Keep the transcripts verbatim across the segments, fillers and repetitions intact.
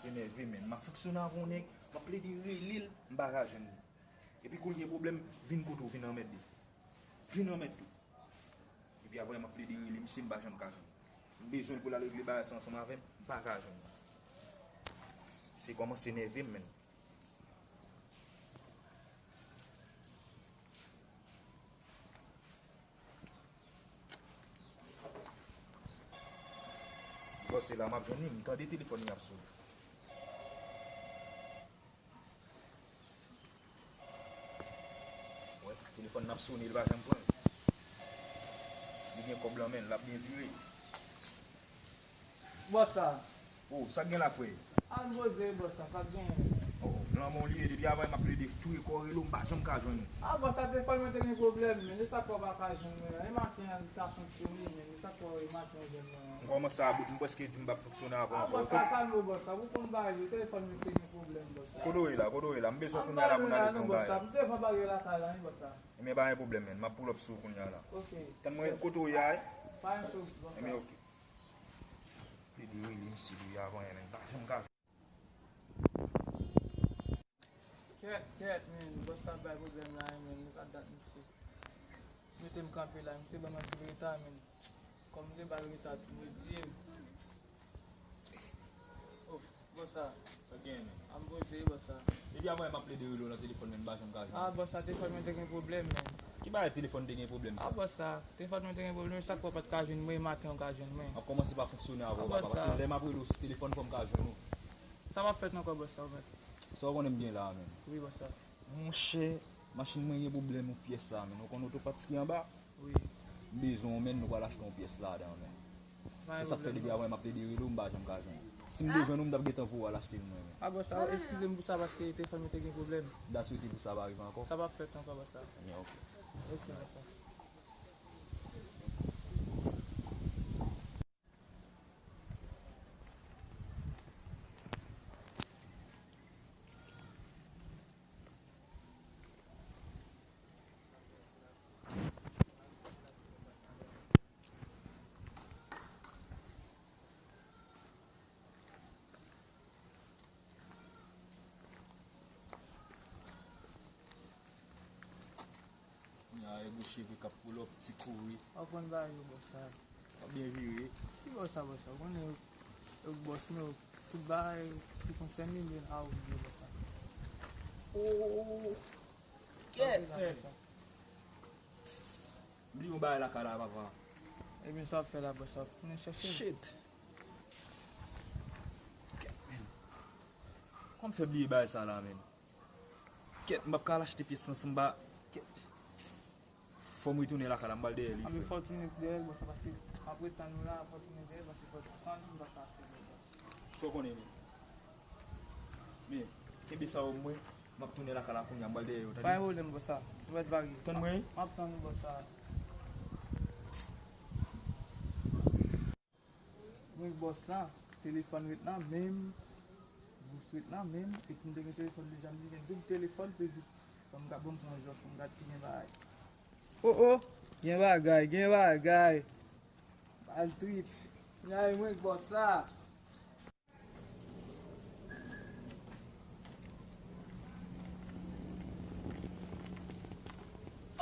Se nève, menn. M ap fonksyone avè yon nèg, m ap plede rele l, m pa ka jwenn li. Epi kou l gen pwoblèm, vin kote w, vin anmède. Vin anmède tou. Epi apre, m ap plede rele misye, m pa janm ka jwenn li. M bezwen l pou l al regle bagay sa ansanm avè m, m pa ka jwenn li. Se kòmanse nève m, menn. Bòs, se la m ap jwenn li, m tande telefòn li ap sone. Wè, telefòn nan ap sone, li pa janm pran l. Li gen kòb lan men l, l ap byen vire. Bòs la. Oh, sa k gen la, frè? Ann poze, bòs la, sa k genyen? Oh, lanmò li ye, depi avè m ap plede touye kò rele w, m pa janm ka jwenn ou. Ah, bòs la, telefòn mwen te gen pwoblèm, men e sa k fè w pa ka jwenn mwen an. E maten an, li ta fonksyone, men e sa k fè w e maten w jwenn mwen an. M kòmanse about, m prèske di m p ap fonksyone avè w ankò. Ah, bòs la, kalme w, bòs la, ou konn bagay yo, telefòn mwen te gen pwoblèm, bòs la. Kote w ye la, kote w ye la? M bezwen w kounye a la pou n al regle yon bagay. Bòs la, m devan baryè lakay la, wi, bòs la. Ebyen, pa gen pwoblèm, menn. M ap pull up sou ou kounye a la. Ok. Tann mwen, kote w ye a, wi? Pa gen cho, bòs la. Ebyen, ok. Li di wi, li misye, li avan, menn. Pa janm ka. Kèt, kèt, menn. Bòs la bay pwoblèm la, menn. Li pa dat, misye. Mete m kanpe la, misye ban m anpil reta, menn. Kòm m te ba l reta tou, li di m. Oh, bòs la. Sa gen, menn? An poze, bòs la. Depi avè m ap plede rele w nan telefòn, menn, m pa janm ka jwenn ou. Ah, bòs la, telefòn mwen te gen pwoblèm, menn. Ki bagay telefòn te gen pwoblèm, sa? Ah, bòs la, telefòn mwen te gen pwoblèm, sa k fè w pa t ka jwenn mwen, e maten w ka jwenn mwen. M ap kòmanse pa fonksyone avè w, papa, paske lè m ap rele w sou telefòn, fò m ka jwenn ou. Sa p ap fèt ankò, bòs la, ou mèt. Sa w konnen m gen la a, menn? Wi, bòs la. Monchè, machin mwen gen pwoblèm yon pyès la, menn. Ou konn otopat ki anba? Wi. M bezwen w, menn, nou pral achte yon pyès ladan, menn. E sa k fè depi avè m ap plede rele w, m pa janm ka jwenn ou. Si m te jwenn ou, m t ap gentan voye w al achte l mwen menm. Ah, bòs la, eskize m pou sa, paske telefòn mwen te gen pwoblèm. M ta swete pou sa pa rive ankò. Sa p ap fèt ankò, bòs la. Ebyen, ok. Ok, bòs la. Kounye a, e gwo cheve k ap pull up, ti kouri. W ap konn bagay yo, bòs la. W ap byen vire. Ki bòs sa, bòs sa? Ou konnen yo, yo bòs nou, tout bagay ki konsène li, men a ou li ye, bòs sa. Oh, oh, oh, oh. Kèt, men. Bliye yon bagay lakay la, papa. Ebyen, sa w ap fè la, bòs la? Tounen chèche l. Shit. Kèt, men. Kòman m fè bliye bagay sa la, men? Kèt, m p ap ka al achte pyès lan san m pa, kèt. Fò m retounen lakay la, m pral dèyè li, frè. Anben, fò w tounen dèyè l, bòs la, paske m ap ret tann ou la, fò w tounen dèyè l, paske fò w tounen, m p ap ka achte l, bòs la. Sa w konnen, men. Men, kenbe sa yo mwen, m ap tounen lakay la kounye a, m pral dèyè yo, tande? Pa gen pwoblèm, bòs la. Ou mèt vage. Tann mwen wi. M ap tann ou, bòs la. Mwen bòs la, telefòn ret nan men m, bous ret nan men m, epi m te gen telefòn deja, m te gen doub telefòn, plis bous. Fò m ka, bon, m pran jòf, fò m gad si gen bagay. Oh, oh, gen bagay, gen bagay. Bal trip. Nèy mwen k bòs la.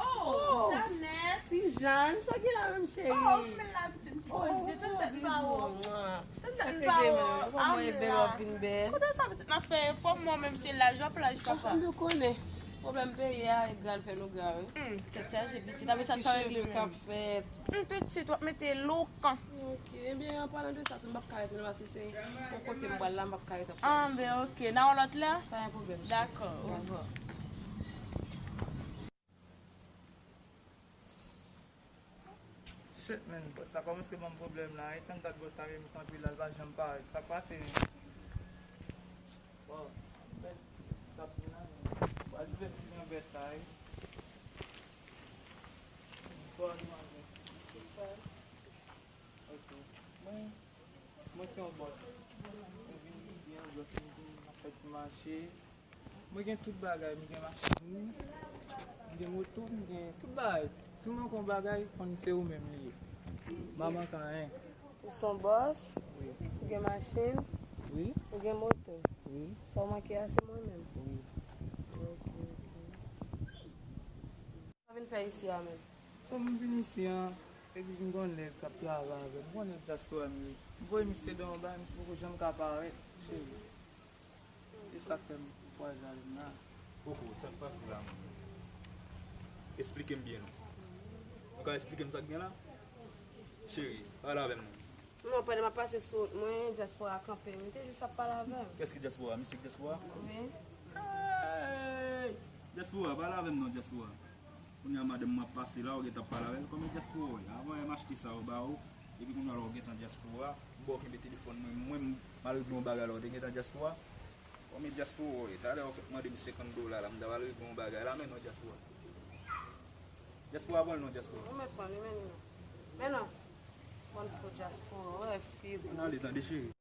Oh, Janès, Ijàn, sa w gen la menm, cheri? Oh, men la pitit. Oh, Jezi, tande pa w. Sa k regle menm? Kòman w ye, bèl, w ap vin bèl? Kote sa pitit nan fè fò mwen menm se laj, w ap laj papa. Ou konnen. Pwoblèm peyi a, e gra l fè nou gra, wi. Hmm, tèt chaje, pitit. Apre sa, sa regle menm. Ti cheve k ap fèt. Hmm, pitit, w ap mete loukan. Ok, ebyen, an palan de sa tou, m p ap ka rete non, paske se yon kote m pral la, m p ap ka rete. Ah, ben, ok. N a wè w lòt lè? Pa gen pwoblèm, cheri. Dakò, orevwa. Shit, man, bòs la kòmanse ban m pwoblèm la. Etan dat bòs la menm kanpe la, l pa janm parèt. Sa k pase menm? Wow, bèt tap vin la menm. Ba, li vle vin yon bèt la, wi. Bò, li manje. Bonswa. Ok. Mwen, mwen se yon bòs. Mwen vin isi an, bòs, mwen vin ap fè ti mache. Mwen gen tout bagay, mwen gen machin, mwen gen moto, mwen gen tout bagay. Si mwen manke yon bagay, konn se ou menm li ye. M pa manke anyen. Ou se yon bòs? Wi. Ou gen machin? Wi. Ou gen moto? Wi. Sa w manke a se mwen menm. Wi. Ok, ok. Sa w vin fè isi a menm? Sa m vin isi a, epi m gon nèg k ap travay avè m. M konnen dyaspora m ye. M voye misye dan yon bagay, misye poko janm ka parèt, cheri. E sa k fè m kwaze avè m la. Koko, sa k pase la menm? Esplike m byen non. Ou ka esplike m sa k gen la? Cheri, pale avè m non. Non, pandan m ap pase sou wout mwen, dyaspora kanpe m. M te jis ap pale avè l. Kiyès ki dyaspora? Misye ki dyaspora? Wi. Hey! Dyaspora, pale avè m non, dyaspora. Kounye a madanm mwen ap pase la, ou gentan ap pale avè l. Kòman dyaspora w ye? Avan yè m achte sa yo ba ou, epi kounye a la ou gentan dyaspora. M ba w kenbe telefòn mwen, mwen m al regle yon bagay la, ou te gentan dyaspora. Kòman dyaspora w ye? Talè ou fèk mande m senkant dola la, m t ap al regle yon bagay la, men non dyaspora. Dyaspora pran l non dyaspora. Ou mèt pran li, men li non. Men non. Bann fo dyaspora, wè fi. Ann ale tande cheri.